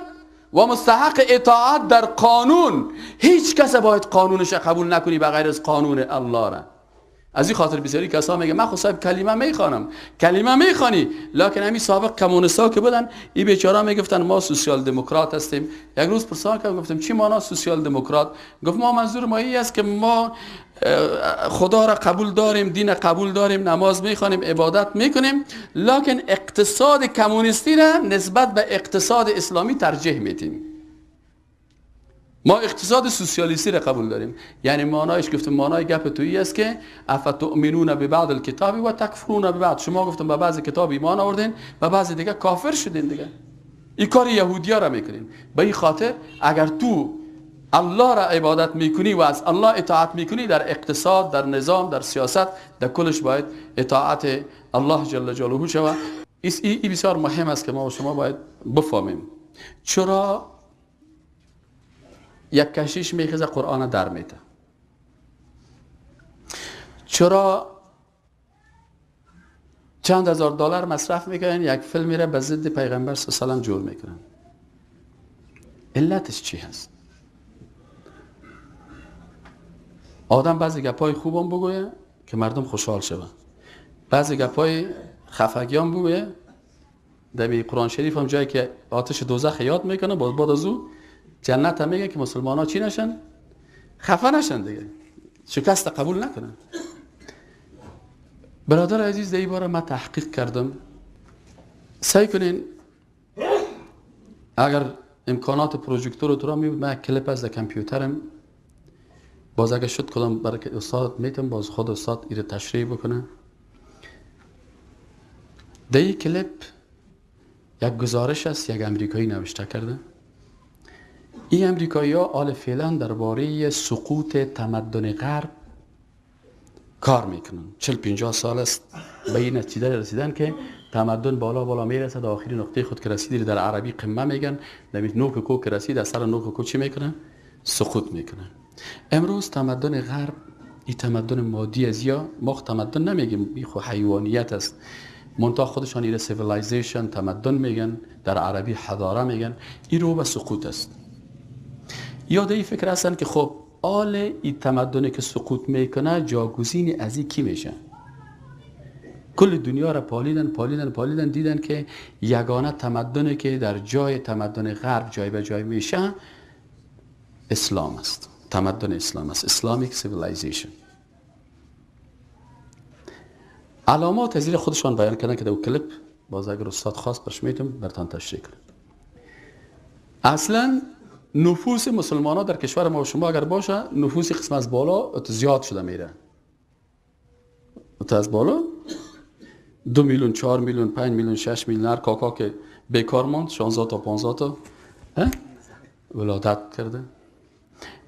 و مستحق اطاعت در قانون، هیچ کس باید قانونش قبول نکنی بغیر از قانون الله را. از این خاطر بسیاری کسا میگه من خود صاحب کلمه میخوانم، کلمه میخوانی، لکن همین سابق کمونیستا که بودن این بیچاره میگفتن ما سوسیال دموکرات هستیم. یک روز پرسان کردم گفتم چی معنا سوسیال دموکرات؟ گفت ما منظور ما این است که ما خدا را قبول داریم، دین قبول داریم، نماز میخوانیم، عبادت میکنیم، لکن اقتصاد کمونیستی را نسبت به اقتصاد اسلامی ترجیح میدیم. ما اقتصاد سوسیالیستی را قبول داریم. یعنی معنایش گفتم معنای گپ تویی است که افتؤمنون ببعض الکتاب و تکفرون ببعض. شما گفتم به بعض کتاب ایمان آوردین و بعض دیگه کافر شدین دیگه. این کار یهودیا را میکنین. به این خاطر اگر تو الله را عبادت میکنی و از الله اطاعت میکنی، در اقتصاد، در نظام، در سیاست، در کلش باید اطاعت الله جل جلاله شود. این بسیار مهم است که ما و شما باید بفهمیم چرا یک کشیش میخیزه قرآن در میته، چرا چند هزار دلار مصرف میکنن یک فیلمی را به ضد پیغمبر صلی الله علیه و سلم جور میکنن. علتش چی هست؟ آدم بعضی گپای خوبم بگویه که مردم خوشحال شوند، بعضی گپای خفگیان بگویه. در قرآن شریف هم جایی که آتش دوزخ یاد میکنه، بعد از او جنت هم میگه که مسلمان ها چی نشن؟ خفه نشن دیگه، شکست قبول نکنن. برادر عزیز، در این باره من تحقیق کردم. سعی کنین اگر امکانات پروژکتور تو را می من کلیپ از کامپیوترم باز اگه شد کدام برای استاد میتم باز خود استاد ایره تشریح بکنه. در این کلیپ یک گزارش است، یک امریکایی نوشته کرده. این امریکایی ها آل فعلا درباره سقوط تمدن غرب کار میکنن. 40-50 سال است به این نتیجه رسیدن که تمدن بالا بالا میرسد، آخرین نقطه خود که رسید در عربی قمه میگن، در نوک کو که رسید از سر نوک کو چی میکنن؟ سقوط میکنن. امروز تمدن غرب، این تمدن مادی از یا ما تمدن نمیگیم، این خو حیوانیت است. منتها خودشان ایره civilization تمدن میگن، در عربی حضاره میگن. این رو به سقوط است. یاد این فکر هستن که خب آل این تمدنی که سقوط میکنه جاگزین از این کی میشه؟ کل دنیا را پالیدن پالیدن پالیدن، دیدن که یگانه تمدنی که در جای تمدن غرب جای به جای میشه اسلام است، تمدن اسلام است، Islamic civilization. علامات از خودشان بیان کردن که در کلیپ باز اگر استاد خواست برش میتونم برتان تشریح کنم. اصلا نفوس مسلمان ها در کشور ما و شما اگر باشه، نفوس قسم از بالا زیاد شده میره، از بالا 2 میلیون، 4 میلیون، 5 میلیون، 6 میلیون، هر کاکا که بیکار ماند 16 تا 15 تا ولادت کرده.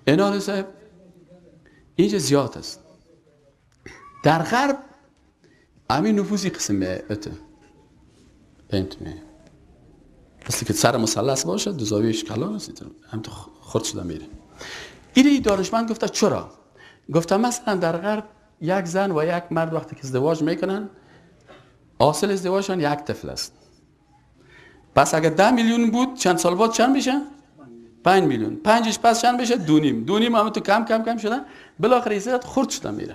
اینا صاحب اینجا زیاد است. در غرب همین نفوسی قسم ات پنت می اصلی که سر مثلث باشه، دو زاویهش کلان است، هم تو خرد شده میره. این دانشمند گفته چرا؟ گفته مثلا در غرب یک زن و یک مرد وقتی که ازدواج میکنن، حاصل ازدواجشان یک طفل است. پس اگر 10 میلیون بود چند سال بعد چند میشه؟ 5 میلیون. پنجش پس چند میشه؟ 2.5. 2.5 هم تو کم کم کم شده، بالاخره ایزد خرد شده میره.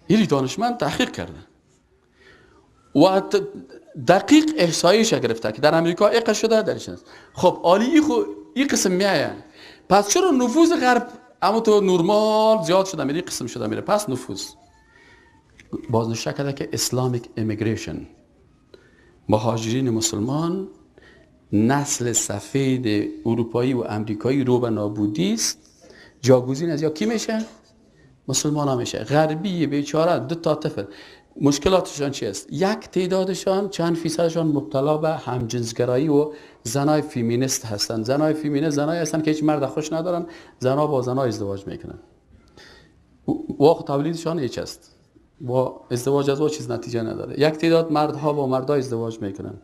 این دانشمند تحقیق کرده. و دقیق احصاییش گرفته که در امریکا ایقه شده درش است. خب عالی خو این قسم میایه. پس چرا نفوذ غرب اما تو نورمال زیاد شده میره، قسم شده میره؟ پس نفوذ بازنشته کرده که Islamic immigration، مهاجرین مسلمان، نسل سفید اروپایی و امریکایی رو به نابودی است. جاگزین از یا کی میشه؟ مسلمان ها میشه. غربی بیچاره دو تا طفل، مشکلاتشان چی است؟ یک تعدادشان چند فیصدشان مبتلا به همجنسگرایی و زنای فیمینیست هستند. زنای فیمینیست زنای هستند که هیچ مرد خوش ندارن، زنا با زنا ازدواج میکنن. واقع تولیدشان هیچ است. با ازدواج از چیز نتیجه نداره. یک تعداد مردها با مردها ازدواج میکنن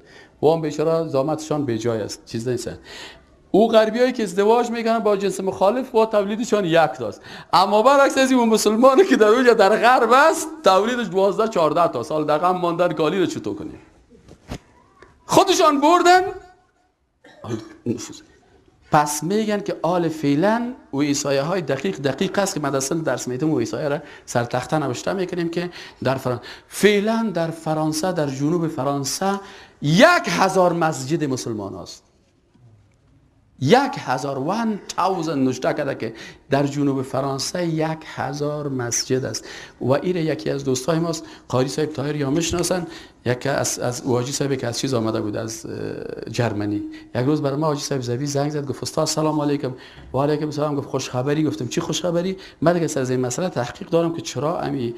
و هم بیچاره زامتشان بیجای است، چیز نیست. او غربیایی که ازدواج میکنن با جنس مخالف با تولیدشان یک تاست. اما برعکس از این مسلمانی که در اونجا در غرب است تولیدش 12 14 تا سال در غم ماندن کالی رو چطور کنیم؟ خودشان بردن. پس میگن که آل فعلا و ایسایه های دقیق است که مدرسه درس میدم و ایسایه را سرتخته نوشته میکنیم که در فرانسه فعلا در فرانسه در جنوب فرانسه 1000 مسجد مسلمان است. 1000 نوشته کرده که در جنوب فرانسه 1000 مسجد است. و ایره یکی از دوستای ماست، قاری صاحب طاهر یا میشناسن، یکی از حاجی صاحب که از چیز آمده بود از جرمنی. یک روز برای ما حاجی صاحب زبی زنگ زد، گفت استاد سلام علیکم. و علیکم السلام. گفت خوش خبری؟ گفتم چی خوش خبری؟ من دیگه از این مسئله تحقیق دارم که چرا امی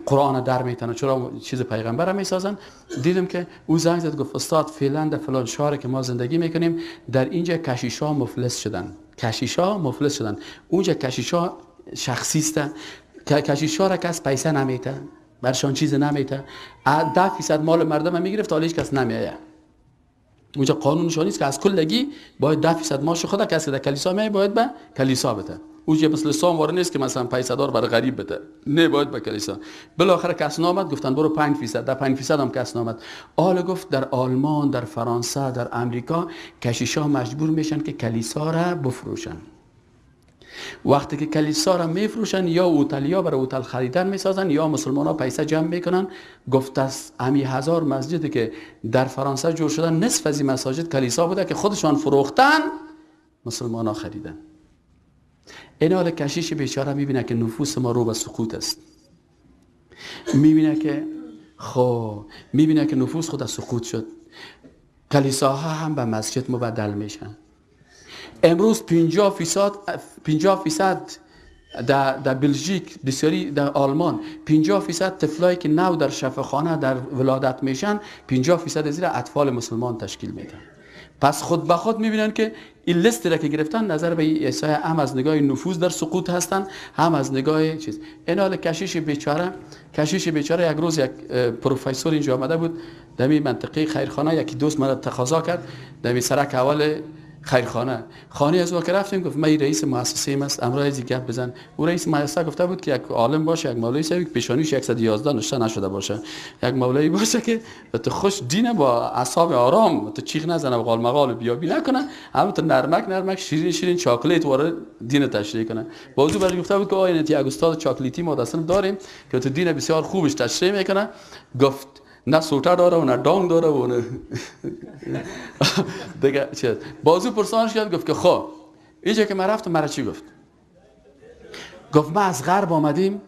قرآن در میتنه، چرا چیز پیغمبر میسازن. دیدم که او زنگ زد گفت استاد فعلا در فلان شهر که ما زندگی میکنیم در اینجا کشیشا مفلس شدن. کشیشا مفلس شدن. اونجا کشیشا شخصی است، کشیشا را کس پیسه نمیته، برشان چیز نمیته. 10% مال مردم میگرفت، حالا هیچ کس نمیایه. اونجا قانونشان نیست که از کلگی باید 10% ماش خود کسی در کلیسا میای باید به کلیسا بده. اونجا مثل سام واره نیست که مثلا پیسه دار برای غریب بده، نه باید به کلیسا. بالاخره کس نامد، گفتن برو 5%، در 5% هم کس نامد. آل گفت در آلمان، در فرانسه، در امریکا کشیشا مجبور میشن که کلیسا را بفروشن. وقتی که کلیسا را میفروشن یا هتلیا برای هتل خریدن میسازن یا مسلمان ها پیسه جمع میکنن. گفت از امی 1000 مسجدی که در فرانسه جور شدن نصف از این مساجد کلیسا بوده که خودشان فروختن، مسلمان ها خریدن. این حال کشیش بیچاره میبینه که نفوس ما رو به سقوط است. میبینه که خب میبینه که نفوس خود از سقوط شد، کلیساها هم به مسجد مبدل میشن. امروز 50% در بلژیک، بسیاری در آلمان 50% طفلایی که نو در شفاخانه در ولادت میشن 50% از این اطفال مسلمان تشکیل میدن. پس خود به خود میبینن که این لیست را که گرفتن نظر به عیسی هم از نگاه نفوذ در سقوط هستن، هم از نگاه چیز. این حال کشیش بیچاره یک روز یک پروفسور اینجا آمده بود در منطقه خیرخانه، یکی دوست من تقاضا کرد در سرک اول خیرخانه، خانه از او که رفتیم گفت من رئیس مؤسسه است، امرای از گپ بزن. او رئیس مؤسسه گفته بود که یک عالم باشه، یک مولوی صاحب پیشانیش 111 نشته نشده باشه، یک مولوی باشه که تو خوش دین با اعصاب آرام، تو چیغ نزنه و قال مقال بیابی نکنه، هم تو نرمک نرمک شیرین شیرین چاکلیت وارد دین تشریح کنه. بازو برای گفته بود که آ این یک استاد چاکلیتی ما دستم داریم که تو دین بسیار خوبش تشریح میکنه. گفت نه سوتر داره و نه دانگ داره و نه دیگه چیز. بازو پرسانش کرد، گفت که خب اینجا که من رفتم مرا چی گفت؟ گفت ما از غرب آمدیم،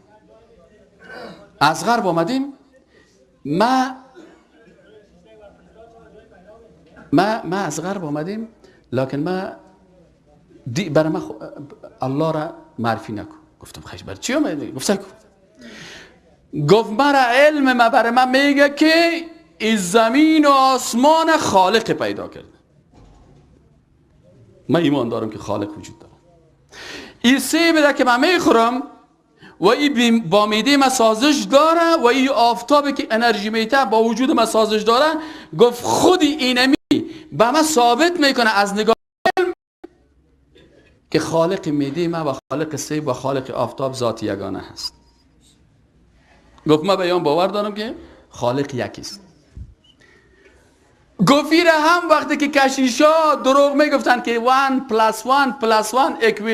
از غرب آمدیم، ما از غرب آمدیم، لکن ما برای ما الله را معرفی نکن. گفتم خیش برای چی آمدی؟ گفت سکو. گفت مرا علم ما برای من میگه که این زمین و آسمان خالق پیدا کرده. من ایمان دارم که خالق وجود داره. این سیب را که من میخورم و این با میده من سازش داره و این آفتابی که انرژی میته با وجود من سازش داره. گفت خود اینمی به من ثابت میکنه از نگاه علم که خالق میده من و خالق سیب و خالق آفتاب ذات یگانه هست. گفت من بیان باور دارم که خالق یکیست. گفت هم وقتی که کشیشا دروغ میگفتن که 1 + 1 + 1 =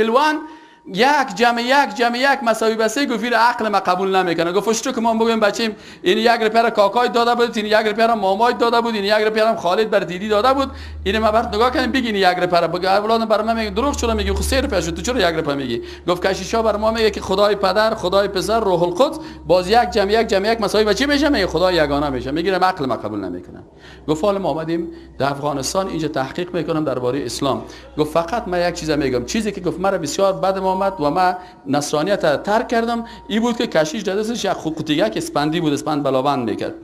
1، یک جمع یک جمع یک مساوی به سه، گفت عقل ما قبول نمیکنه. گفت اشتو که ما بگویم بچیم این یک روپیه کاکای داده بود، این یک روپیه مامای داده بود، این یک روپیه خالد بر دیدی داده بود، این ما برات نگاه کنیم بگین یک روپیه. بگه اولادم بر من میگه دروغ چرا میگی؟ خب سه روپیه شد، تو چرا یک روپیه میگی؟ گفت کشیشا بر ما میگه که خدای پدر، خدای پسر، روح القدس، باز یک جمع یک جمع یک مساوی به چی میشه؟ میگه خدای یگانه میشه. میگه عقل ما قبول نمیکنه. گفت حالا ما اومدیم در افغانستان اینجا تحقیق میکنم درباره اسلام. گفت فقط من یک چیز میگم، چیزی که گفت مرا بسیار بد آمد و من نصرانیت ترک کردم این بود که کشیش دستش یک قوطیگه که اسپندی بود، اسپند بلاوند میکرد،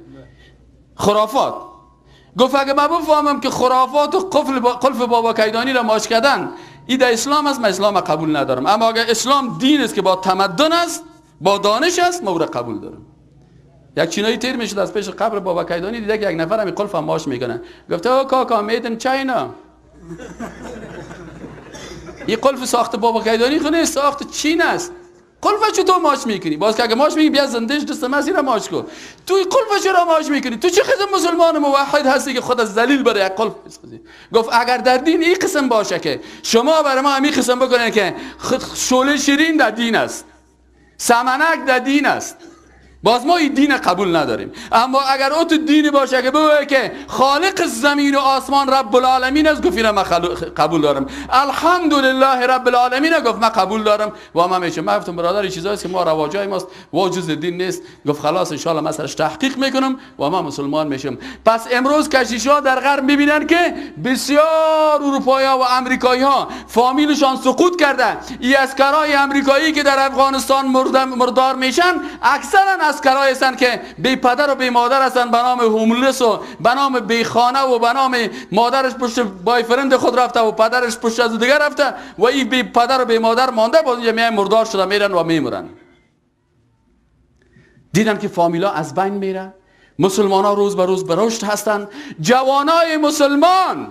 خرافات. گفت اگه من بفهمم که خرافات و قلف بابا کیدانی را ماش کردن این در اسلام است، من اسلام قبول ندارم. اما اگه اسلام دین است که با تمدن است، با دانش است، من او را قبول دارم. یک چینایی تیر میشد از پیش قبر بابا کیدانی، دیده که یک نفر هم قلف ماش میکنه. گفت او کاکا made in China. این قلف ساخت بابا کیدانی خو نیست، ساخت چین است. قلف چطور ماچ میکنی؟ باز که اگه ماچ میگی بیا زندش دست ما را ماچ کن. تو این قلف چرا ماچ میکنی؟ تو چه قسم مسلمان موحد هستی که خود از ذلیل برای یک قلف بسازی؟ گفت اگر در دین این قسم باشه که شما برای ما همین قسم بکنید که شعله شیرین در دین است، سمنک در دین است، باز ما این دین قبول نداریم. اما اگر او تو دینی باشه که بگه که خالق زمین و آسمان رب العالمین است، گفت اینو من قبول دارم. الحمدلله رب العالمین، گفت من قبول دارم و من میشم. من گفتم برادر این چیزایی که ما رواجای ماست و جز دین نیست. گفت خلاص ان شاء الله من سرش تحقیق میکنم و من مسلمان میشم. پس امروز کشیشا در غرب میبینن که بسیار اروپایی ها و امریکایی ها فامیلشان سقوط کرده. این عسکرای امریکایی که در افغانستان مردار میشن اکثرا عسکرای هستند که بی پدر و بی مادر هستند، به نام homeless و به نام بی خانه و به نام مادرش پشت boyfriend خود رفته و پدرش پشت از دیگر رفته و این بی پدر و بی مادر مانده، باز اینجا میای مردار شده میرن و میمرن. دیدن که فامیلا از بین میره، مسلمان ها روز به روز به رشد هستند. جوانای مسلمان،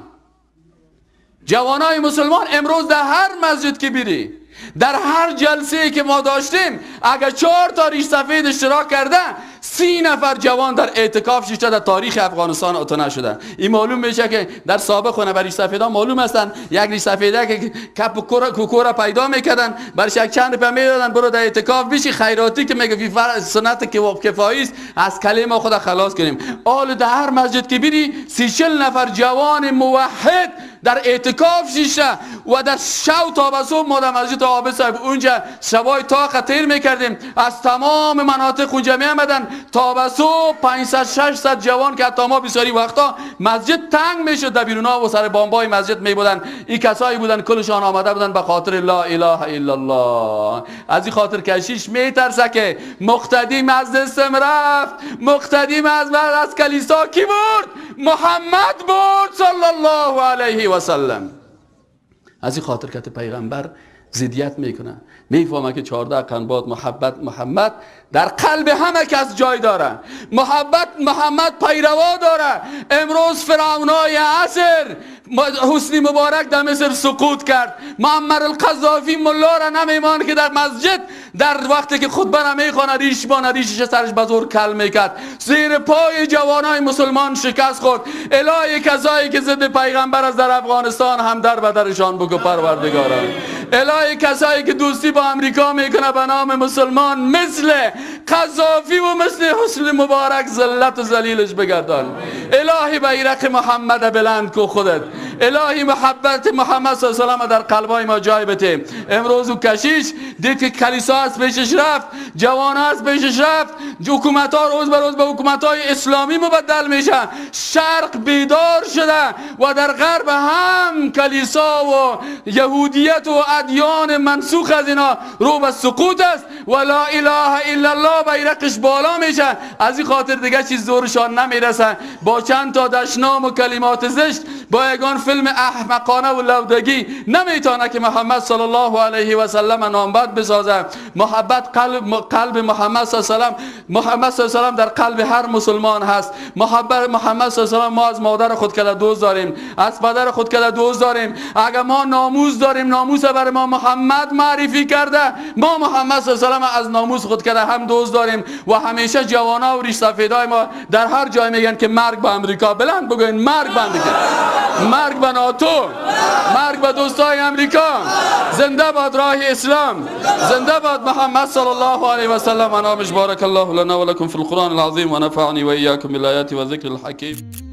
جوانای مسلمان امروز در هر مسجد که بری، در هر جلسه که ما داشتیم، اگر 4 تا ریش سفید اشتراک کرده، 30 نفر جوان در اعتکاف شده در تاریخ افغانستان اتو نشده. این معلوم میشه که در سابق خونه بر ریش سفیدا معلوم هستن. یک ریش سفیده که کپ کوکورا پیدا میکردن، برش یک چند روپیه میدادن برو در اعتکاف بشی، خیراتی که میگه سنت کفایی است، از کلمه خدا خلاص کنیم. آل در هر مسجد که بری 30-40 نفر جوان موحد در اعتکاف شیشه و در شو تا به صبح ما در مسجد عابد صاحب اونجا شبای طاق تیر میکردیم، از تمام مناطق اونجا میامدن تا به صبح 500-600 جوان که حتی ما بسیاری وقتا مسجد تنگ میشد، در بیرونا و سر بامبای مسجد میبودن. این کسایی بودن کلشان آمده بودن به خاطر لا اله الا الله. از این خاطر کشیش میترسه که مقتدیم از دستم رفت، مقتدیم از کلیسا کی برد؟ محمد برد صلی الله علیه و سلم. از این خاطر که پیغمبر زدیت میکنه، میفهمه که 14 قنبات محبت محمد در قلب همه کس جای داره، محبت محمد پیروا داره. امروز فرعونای عصر، حسنی مبارک در مصر سقوط کرد، معمر القذافی ملا را نمیمان که در مسجد در وقتی که خطبه نمیخوانه ریش بانه ریشش سرش به زور کل میکرد، زیر پای جوانای مسلمان شکست خورد. الهی کسایی که ضد پیغمبر از در افغانستان هم در بدرشان بگو پروردگارا. الهی کسایی که دوستی با امریکا میکنه به نام مسلمان، مثل قذافی و مثل حسنی مبارک ذلت و ذلیلش بگردان. الهی بیرق محمد بلند کو خودت، الهی محبت محمد صلی الله علیه و سلم در قلبای ما جای بده. امروز او کشیش دید که کلیسا از پیشش رفت، جوان از پیشش رفت، حکومت ها روز به روز به حکومت های اسلامی مبدل میشه، شرق بیدار شده و در غرب هم کلیسا و یهودیت و ادیان منسوخ از اینا رو به سقوط است و لا اله الا الله بیرقش بالا میشه. از این خاطر دیگه چیز زورشان نمیرسه، با چند تا دشنام و کلمات زشت، با یگان فیلم احمقانه و لودگی نمیتونه که محمد صلی الله علیه و سلم نام بد بسازه. محبت قلب محمد صلی الله علیه و سلم، محمد صلی الله علیه و سلم در قلب هر مسلمان هست. محبت محمد صلی الله علیه و سلم ما از مادر خود که دوست داریم، از پدر خود که دوست داریم. اگر ما ناموس داریم، ناموس بر ما محمد معرفی کرده، ما محمد صلی الله علیه و سلم از ناموس خود که هم دوست داریم. و همیشه جوانا و ریش سفیدای ما در هر جای میگن که مرگ به امریکا، بلند بگوین مرگ به امریکا. مرگ به ناتو، مرگ به دوستای امریکا. زنده باد راه اسلام، زنده باد محمد صلی الله علیه و سلم. نامش بارک الله لنا و لکم فی القرآن العظیم و نفعنی و ایاکم بالآیات و ذکر الحکیم.